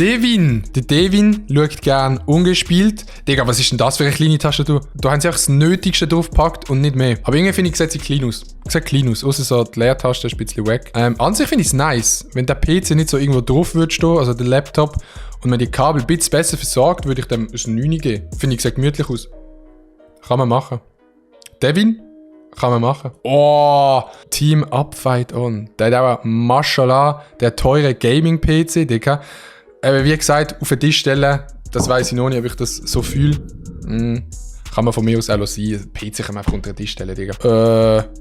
Devin. Der Devin schaut gern ungespielt. Digga, was ist denn das für eine kleine Tastatur? Da haben sie einfach das Nötigste draufgepackt und nicht mehr. Aber irgendwie finde ich, sieht sie klein aus. Sieht klein aus. Außer so die Leertaste ist ein bisschen wack. An sich finde ich es nice. Wenn der PC nicht so irgendwo drauf würde stehen, also der Laptop, und man die Kabel ein bisschen besser versorgt, würde ich dem ein 9 geben. Finde ich, sieht gemütlich aus. Kann man machen. Devin? Kann man machen. Oh, Team Up Fight On. Der hat auch, Mashallah, der teure Gaming-PC, Digga. Wie gesagt, auf den Tisch stellen, das weiss ich noch nicht, ob ich das so fühle. Kann man von mir aus auch sein. PC kann man einfach unter den Tisch stellen, Digga.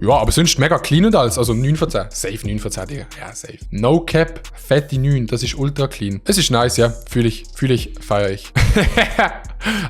Ja, aber sonst mega clean und alles. Also 9 von 10. Safe 9 von 10, Digga. Ja, safe. No Cap, fette 9. Das ist ultra clean. Es ist nice, ja. Fühle ich, feiere ich.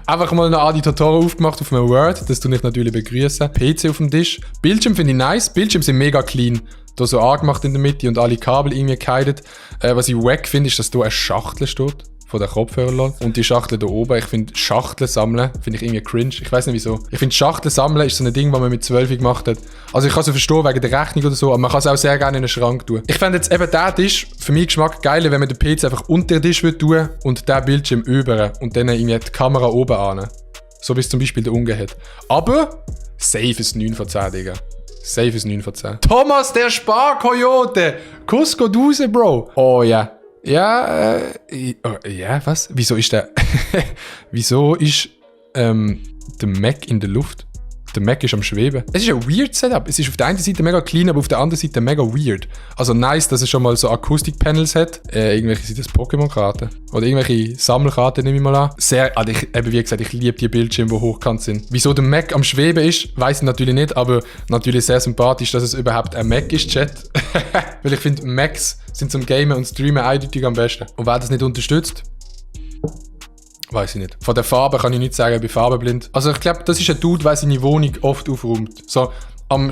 Einfach mal eine Adi Totoro aufgemacht auf einem Word. Das tue ich natürlich begrüßen. PC auf dem Tisch. Bildschirm finde ich nice. Bildschirm sind mega clean. Da so angemacht in der Mitte und alle Kabel irgendwie gehidet. Was ich wack finde, ist, dass da eine Schachtel steht. Von der Kopfhörer und die Schachtel da oben. Ich finde Schachteln sammeln, finde ich irgendwie cringe. Ich weiß nicht wieso. Ich finde Schachteln sammeln ist so ein Ding, was man mit 12 gemacht hat. Also ich kann es so verstehen wegen der Rechnung oder so, aber man kann es auch sehr gerne in den Schrank tun. Ich fände jetzt eben der Tisch für meinen Geschmack geiler, wenn man den PC einfach unter den Tisch tun und den Bildschirm über und dann irgendwie die Kamera oben an. So wie es zum Beispiel der Unge hat. Aber safe ist 9 von 10, Digga. Safe ist 9 von 10. Thomas, der Sparkoyote! Kuss geht raus, Bro! Oh ja. Ja, ja, was? Wieso ist der... Wieso ist der Mac in der Luft? Der Mac ist am Schweben. Es ist ein weird Setup. Es ist auf der einen Seite mega clean, aber auf der anderen Seite mega weird. Also nice, dass es schon mal so Akustik-Panels hat. Irgendwelche sind das Pokémon-Karten. Oder irgendwelche Sammelkarten, nehme ich mal an. Sehr, also wie gesagt, ich liebe die Bildschirme, die hochkant sind. Wieso der Mac am Schweben ist, weiss ich natürlich nicht, aber natürlich sehr sympathisch, dass es überhaupt ein Mac ist, Chat. Weil ich finde, Macs sind zum Gamen und Streamen eindeutig am besten. Und wer das nicht unterstützt, weiß ich nicht. Von der Farbe kann ich nicht sagen, ich bin farbenblind. Also ich glaube, das ist ein Dude, der seine Wohnung oft aufräumt. So, am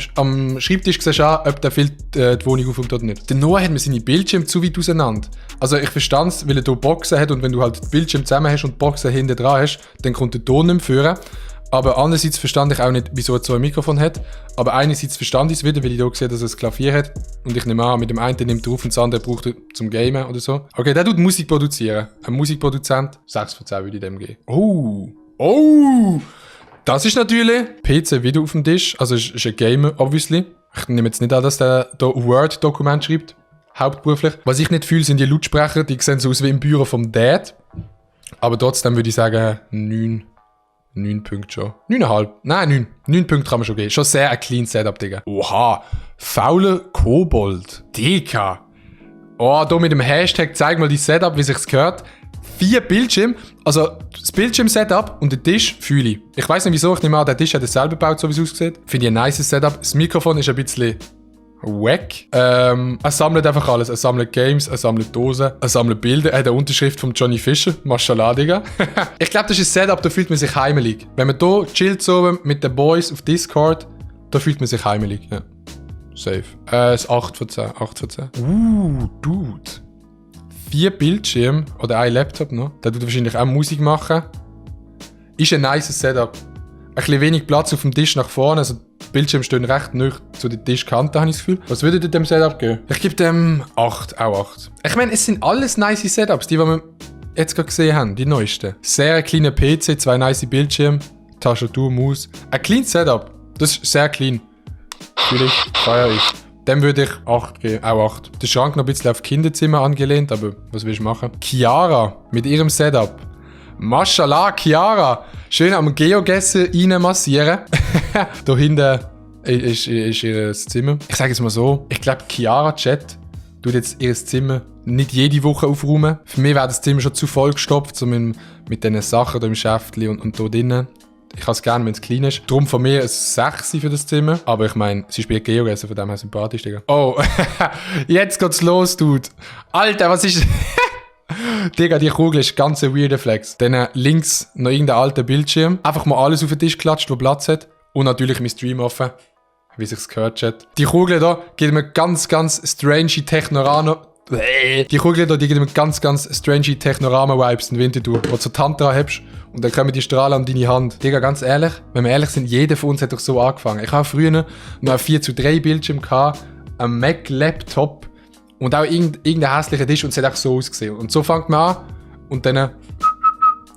Schreibtisch siehst du an, ob der viel die Wohnung aufräumt oder nicht. Der Noah hat mir seine Bildschirme zu weit auseinander. Also ich verstand es, weil er hier Boxen hat und wenn du halt die Bildschirme zusammen hast und die Boxen hinten dran hast, dann kommt der Ton nicht mehr führen. Aber andererseits verstand ich auch nicht, wieso er so ein Mikrofon hat. Aber einerseits verstand ich es wieder, weil ich hier sehe, dass er ein Klavier hat. Und ich nehme an, mit dem einen nimmt er auf und das andere braucht er zum Gamen oder so. Okay, der tut Musik produzieren. Ein Musikproduzent. 6 von 10 würde ich dem geben. Oh! Das ist natürlich PC wieder auf dem Tisch. Also ist ein Gamer, obviously. Ich nehme jetzt nicht an, dass der da Word-Dokument schreibt. Hauptberuflich. Was ich nicht fühle, sind die Lautsprecher. Die sehen so aus wie im Büro vom Dad. Aber trotzdem würde ich sagen, 9 Punkte schon. 9,5. Nein, 9. 9 Punkte kann man schon geben. Schon sehr ein clean Setup, Digga. Oha. Fauler Kobold. Digga. Oh, hier mit dem Hashtag zeig mal die Setup, wie sich's gehört. 4 Bildschirme. Also das Bildschirm-Setup und der Tisch fühle ich. Ich weiss nicht wieso, ich nehme an, der Tisch hat er selber gebaut, so wie es aussieht. Finde ich ein nice Setup. Das Mikrofon ist ein bisschen wack. Er sammelt einfach alles. Er sammelt Games, er sammelt Dosen, er sammelt Bilder. Er hat eine Unterschrift von Johnny Fischer. Mashallah, Digga. Ich glaube, das ist ein Setup, da fühlt man sich heimelig. Wenn man hier chillt so mit den Boys auf Discord, da fühlt man sich heimelig. Ja. Safe. Das 8 von 10. 8 von 10. Dude. 4 Bildschirme oder ein Laptop noch. Der tut wahrscheinlich auch Musik machen. Ist ein nice Setup. Ein bisschen wenig Platz auf dem Tisch nach vorne. Also die Bildschirme stehen recht nah zu der Tischkante, habe ich das Gefühl. Was würde ihr dem Setup geben? Ich gebe dem 8. Auch 8. Ich meine, es sind alles nice Setups, die wir jetzt gerade gesehen haben. Die neuesten. Sehr kleiner PC, 2 nice Bildschirme, Tastatur, Maus. Ein clean Setup. Das ist sehr clean. Natürlich feiere ich. Dem würde ich 8 geben, auch 8. Der Schrank noch ein bisschen auf Kinderzimmer angelehnt, aber was willst du machen? Chiara mit ihrem Setup. Mashallah, Chiara. Schön am Geogessen reinmassieren. Da hinten ist ihr Zimmer. Ich sage es mal so, ich glaube Chiara Chat tut jetzt ihr Zimmer nicht jede Woche aufräumen. Für mich wäre das Zimmer schon zu voll gestopft, so mit diesen Sachen da im Schäftchen und da drinnen. Ich habe es gerne, wenn es klein ist. Darum von mir ein 6 für das Zimmer. Aber ich meine, sie spielt Geogessen, von dem her sympathisch, Digga. Oh, jetzt geht's los, Dude. Alter, was ist... Digga, die Kugel ist ganz ein weirder Flex. Dann links noch irgendein alter Bildschirm. Einfach mal alles auf den Tisch klatscht, wo Platz hat. Und natürlich mein Stream offen. Wie sich's gehört, Chat. Die Kugel da gibt mir ganz strange Technorama... Die Kugel da, die gibt mir ganz strange Technorama-Vibes in Winterthur, wo du so die Hand dran hast und dann kommen die Strahlen an deine Hand. Digga, ganz ehrlich, wenn wir ehrlich sind, jeder von uns hat doch so angefangen. Ich habe früher noch einen 4:3 Bildschirm gehabt, einen Mac-Laptop und auch irgendeinen hässlichen Tisch und es hat auch so ausgesehen. Und so fängt man an und dann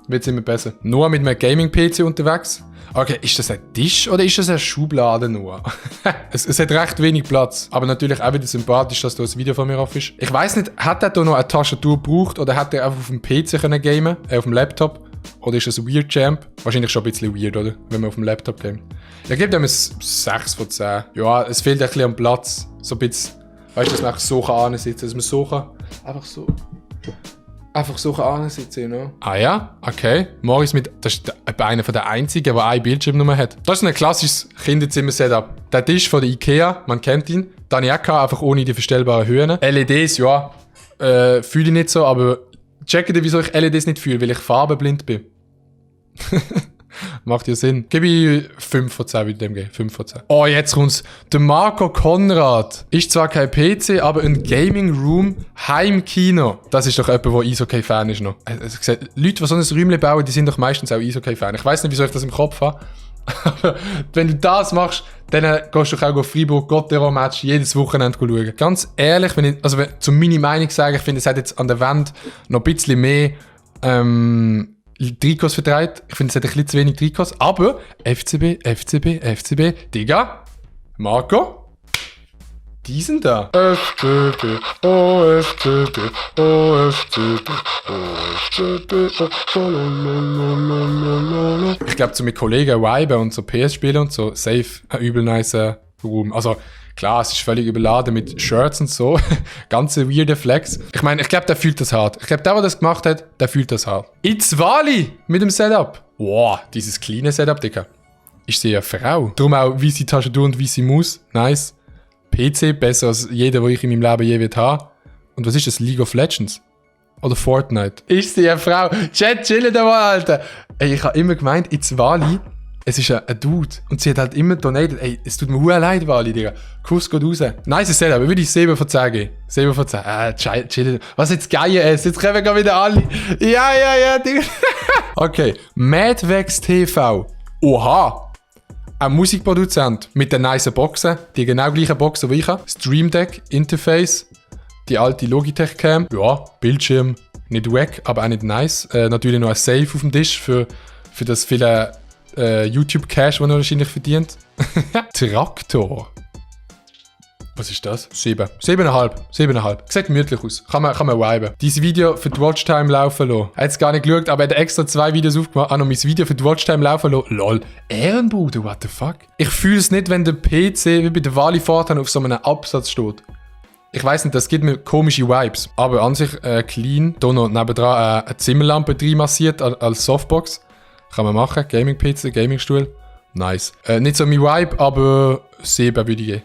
wird es immer besser. Nur mit einem Gaming-PC unterwegs. Okay, ist das ein Tisch oder ist das eine Schublade nur? es hat recht wenig Platz. Aber natürlich auch wieder sympathisch, dass da ein Video von mir auf ist. Ich weiss nicht, hat er da noch eine Tastatur gebraucht oder hat er einfach auf dem PC können gamen, auf dem Laptop? Oder ist das ein Weird Champ? Wahrscheinlich schon ein bisschen weird, oder? Wenn man auf dem Laptop gamet. Ich gebe dem ein 6 von 10. Ja, es fehlt ein bisschen am Platz. So ein bisschen, weißt du, dass man einfach so ansitzen kann. Dass man so kann, einfach so ansitzen, ne? Ah ja? Okay. Morris das ist einer der einzigen, der eine Bildschirmnummer hat. Das ist ein klassisches Kinderzimmer-Setup. Der Tisch von der Ikea, man kennt ihn. Den ich auch gehabt, einfach ohne die verstellbaren Höhen. LEDs, ja, fühle ich nicht so, aber checkt ihr, wieso ich LEDs nicht fühle? Weil ich farbenblind bin. Macht ja Sinn. Gebe ich 5 von 10, würde ich dem geben. 5 von 10. Oh, jetzt kommt's. Der Marco Konrad. Ist zwar kein PC, aber ein Gaming Room Heimkino. Das ist doch jemand, der Eishockey-Fan ist noch. Also, Leute, die so ein Räumchen bauen, die sind doch meistens auch Eishockey-Fan. Ich weiss nicht, wieso ich das im Kopf habe. Aber wenn du das machst, dann gehst du auch auf Freiburg-Gotteron-Match jedes Wochenende schauen. Ganz ehrlich, zu meiner Meinung sagen, ich finde, es hat jetzt an der Wand noch ein bisschen mehr Trikots vertreibt. Ich finde, es hat ein bisschen zu wenig Trikots. Aber FCB, Digga, Marco, die sind da. FCB, oh FCB, oh FCB, oh FCB, oh. Ich glaube, so mit Kollegen viben und so PS spielen und so, safe ein übel nice Room. Also, klar, es ist völlig überladen mit Shirts und so. Ganze weirde Flex. Ich meine, ich glaube, der fühlt das hart. Ich glaube, der das gemacht hat, der fühlt das hart. It's Wally mit dem Setup. Wow, dieses kleine Setup, Digga. Ich sehe eine Frau. Darum auch weiße Tastatur und weiße Maus. Nice. PC, besser als jeder, den ich in meinem Leben je wird haben. Und was ist das? League of Legends? Oder Fortnite? Ich sehe eine Frau. Chat, chillen da mal, Alter. Ey, ich habe immer gemeint, It's Wally. Es ist ein Dude. Und sie hat halt immer donated. Ey, es tut mir sehr leid, Wally, Digga. Kuss geht raus. Nice Setup, würde ich 7 von 10 geben. 7 von 10. Chill. Was jetzt geil ist. Jetzt kommen wir wieder alle. Ja, Digga. Okay. Madvex TV. Oha. Ein Musikproduzent mit den nice Boxen. Die genau gleichen Boxen wie ich habe. Stream Deck, Interface. Die alte Logitech Cam. Ja, Bildschirm. Nicht wack, aber auch nicht nice. Natürlich noch ein Safe auf dem Tisch für das viele YouTube-Cash, den er wahrscheinlich verdient. Traktor. Was ist das? 7. 7,5. Sieht gemütlich aus. Kann man viben. Dieses Video für die Watchtime laufen lassen. Er hat es gar nicht geschaut, aber er hat extra 2 Videos aufgemacht. Noch mein Video für die Watchtime laufen lassen. Lol. Ehrenbruder, what the fuck? Ich fühle es nicht, wenn der PC wie bei der Wally Fortan auf so einem Absatz steht. Ich weiss nicht, das gibt mir komische Vibes. Aber an sich clean. Hier noch nebendran eine Zimmerlampe drin massiert als Softbox. Kann man machen. Gaming-PC, Gaming-Stuhl. Nice. Nicht so mein Vibe, aber 7 würde ich geben.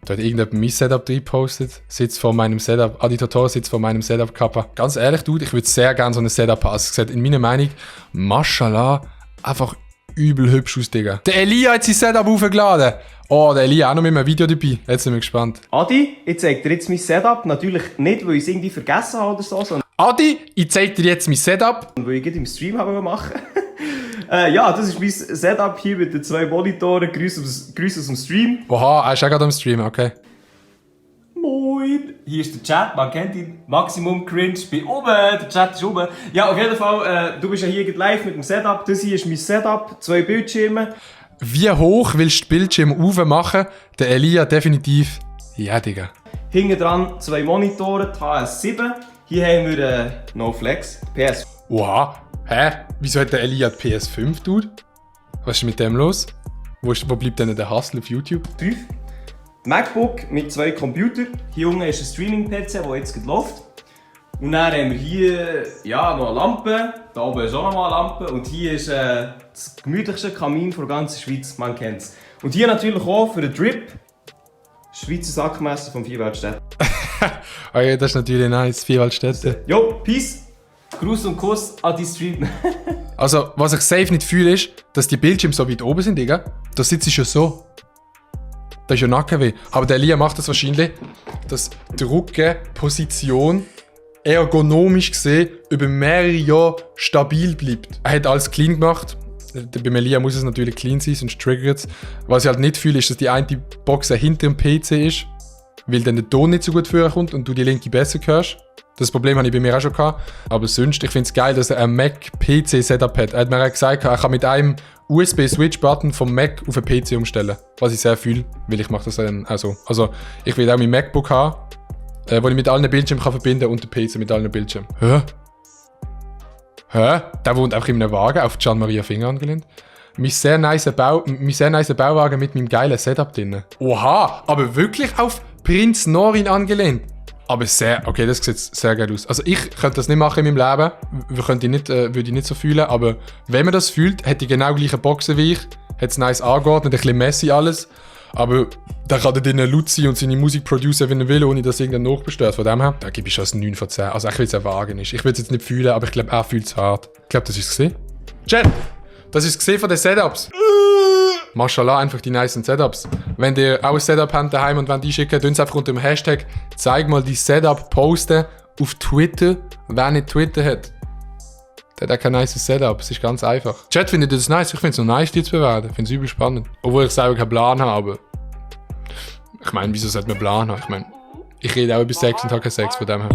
Da hat irgendjemand mein Setup drin gepostet. Sitzt vor meinem Setup. Aditator sitzt vor meinem Setup-Kappa. Ganz ehrlich, Dude, ich würde sehr gerne so ein Setup haben. Also gesagt, in meiner Meinung, Mashallah, einfach übel hübsch aus, Digga. Der Elia hat sein Setup aufgeladen. Oh, der Elia auch noch mit einem Video dabei. Jetzt sind wir gespannt. Adi, ich zeige dir jetzt mein Setup. Natürlich nicht, weil ich es irgendwie vergessen habe oder so, sondern Adi, ich zeige dir jetzt mein Setup. Weil ich gerade im Stream habe machen. Ja, das ist mein Setup hier mit den 2 Monitoren. Grüße aus dem Stream. Oha, er ist auch gerade am Stream, okay. Moin. Hier ist der Chat, man kennt ihn. Maximum Cringe bei oben. Der Chat ist oben. Ja, auf jeden Fall, du bist ja hier live mit dem Setup. Das hier ist mein Setup. 2 Bildschirme. Wie hoch willst du den Bildschirm aufmachen? Der Elia definitiv. Ja, Digga. Hinten dran 2 Monitore, die HS7. Hier haben wir No Flex, PS. Oha. Hä? Wieso hat der Elia die PS5, Dude? Was ist mit dem los? Wo bleibt denn der Hustle auf YouTube? 5. MacBook mit 2 Computern. Hier unten ist ein Streaming-PC, der jetzt gerade läuft. Und dann haben wir hier noch eine Lampe. Da oben ist auch noch mal eine Lampe. Und hier ist das gemütlichste Kamin der ganzen Schweiz. Man kennt es. Und hier natürlich auch für den Drip. Schweizer Sackmesser vom Vierwaldstätten. Okay, das ist natürlich nice. Vierwaldstätten. Jo, Peace. Gruß und Kuss an die Stream. Also, was ich safe nicht fühle, ist, dass die Bildschirme so weit oben sind, Digga. Da sitzt ich ja so. Da ist ja Nackenweh. Aber der Elia macht das wahrscheinlich, dass die Rückenposition ergonomisch gesehen über mehrere Jahre stabil bleibt. Er hat alles clean gemacht. Bei Elia muss es natürlich clean sein, sonst triggert es. Was ich halt nicht fühle, ist, dass die eine Box hinter dem PC ist. weil dann der Ton nicht so gut vorkommt und du die linke besser hörst. Das Problem habe ich bei mir auch schon gehabt. Aber sonst, ich finde es geil, dass er ein Mac-PC-Setup hat. Er hat mir auch gesagt, er kann mit einem USB-Switch-Button vom Mac auf einen PC umstellen. Was ich sehr fühle, weil ich mache das dann auch so. Also, ich will auch mein MacBook haben, wo ich mit allen Bildschirmen kann verbinden und den PC mit allen Bildschirmen. Hä? Der wohnt auch in einem Wagen auf Gian Maria Finger angelehnt. Mein sehr nice Bauwagen mit meinem geilen Setup drin. Oha, aber wirklich auf Prinz Norin angelehnt. Aber okay, das sieht sehr geil aus. Also ich könnte das nicht machen in meinem Leben, würde ich nicht so fühlen, aber wenn man das fühlt, hätte ich genau gleiche Boxen wie ich, hätte es nice angeordnet, ein bisschen messy alles, aber da kann der laut sein und seine Musik produceren, wenn er will, ohne dass irgendein nachbestört. Von dem her, da gebe ich schon ein 9 von 10. Also ich will es ein Wagen ist. Ich will es jetzt nicht fühlen, aber ich glaube, er fühlt es hart. Ich glaube, das ist es gesehen. Chat, das ist es gesehen von den Setups. Mashallah, einfach die nicen Setups. Wenn ihr auch ein Setup habt daheim und wenn die schicken, tun es einfach unter dem Hashtag «Zeig mal die Setup» posten auf Twitter. Wer nicht Twitter hat, der hat auch kein nices Setup. Es ist ganz einfach. Chat, findet ihr das nice? Ich finde es noch nice, die zu bewerten. Ich finde es übel spannend. Obwohl ich selber keinen Plan habe. Ich meine, wieso sollte man einen Plan haben? Ich meine, ich rede auch über Sex und habe keinen Sex von dem her.